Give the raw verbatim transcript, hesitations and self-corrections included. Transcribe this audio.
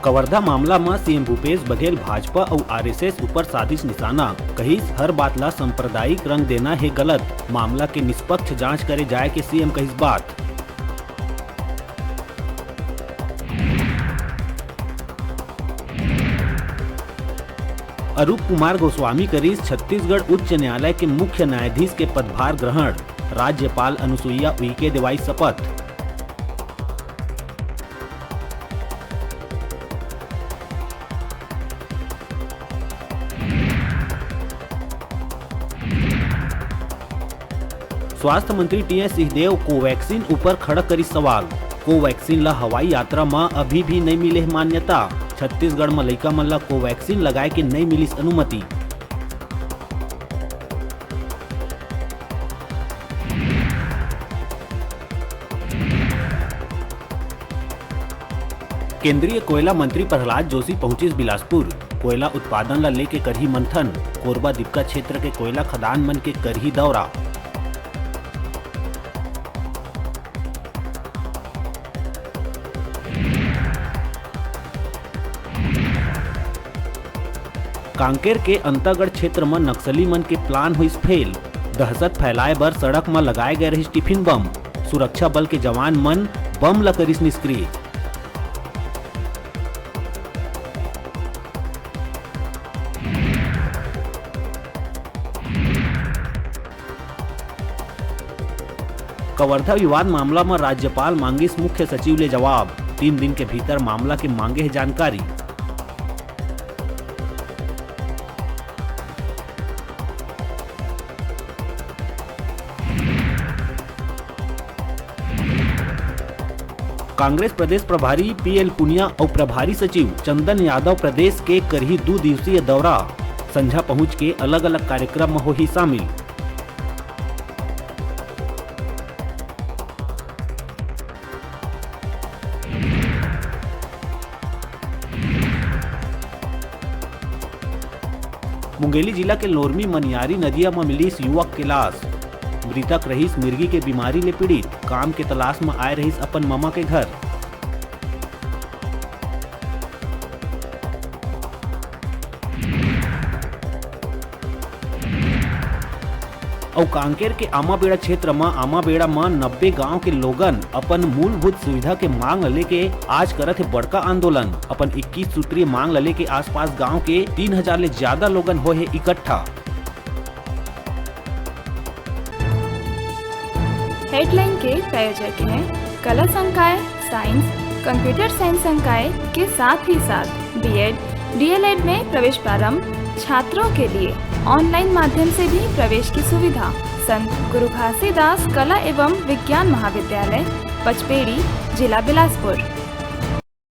कवर्धा मामला म सीएम भूपेश बघेल भाजपा अउ आरएसएस ऊपर साधिस निशाना, कहिस हर बात ला सांप्रदायिक रंग देना हे गलत, मामला के निष्पक्ष जांच करे जाए के सीएम कहिस बात। अरूप कुमार गोस्वामी करिस छत्तीसगढ़ उच्च न्यायालय के मुख्य न्यायाधीश के पदभार ग्रहण, राज्यपाल अनुसुईया उइके देवाई शपथ। स्वास्थ्य मंत्री टीएस सिंहदेव कोवैक्सीन ऊपर खड़ा करिस सवाल। कोवैक्सीन ला हवाई यात्रा म अभी भी नइ मिले हे मान्यता। छत्तीसगढ़ म लइका मन ला कोवैक्सीन लगाए के नइ मिलिस अनुमति। केंद्रीय कोयला मंत्री प्रहलाद जोशी पहुंचिस बिलासपुर, कोयला उत्पादन ला लेके करही मंथन, कोरबा दीपका क्षेत्र के कोयला खदान मन के करही दौरा। कांकेर के अंतागढ़ क्षेत्र म नक्सली मन के प्लान होइस फेल, दहशत फैलाए बर सड़क म लगाए गए रहिस टिफिन बम, सुरक्षा बल के जवान मन बम ल करिस निष्क्रिय। कवर्धा विवाद मामला म राज्यपाल मांगिस मुख्य सचिव ले जवाब, तीन दिन के भीतर मामला के मांगे हे जानकारी। कांग्रेस प्रदेश प्रभारी पीएल पुनिया अउ प्रभारी सचिव चंदन यादव प्रदेश के करही दू दिवसीय दौरा, संझा पहुंच के अलग-अलग कार्यक्रम म होही शामिल। मुंगेली जिला के लोरमी मनियारी नदिया म मिलिस युवक के लाश। मृतक रहिस मिर्गी के बीमारी ले पीड़ित, काम के तलाश म आए रहिस अपन ममा के घर। अउ कांकेर के आमाबेड़ा क्षेत्र म आमाबेड़ा म नब्बे गांव के लोगन अपन मूलभूत सुविधा के मांग ल लेके आज करत हे बड़का आंदोलन। अपन इक्कीस सूत्रीय मांग ल लेके आसपास गांव के तीन हजार ले ज्यादा लोगन होए हे इकट्ठा। हेडलाइन के प्रायोजक हैं कला संकाय, साइंस, कंप्यूटर साइंस संकाय के साथ ही साथ बीएड, डीएलएड में प्रवेश प्रारंभ, छात्रों के लिए ऑनलाइन माध्यम से भी प्रवेश की सुविधा। संत गुरु घासीदास कला एवं विज्ञान महाविद्यालय, पचपेड़ी, जिला बिलासपुर।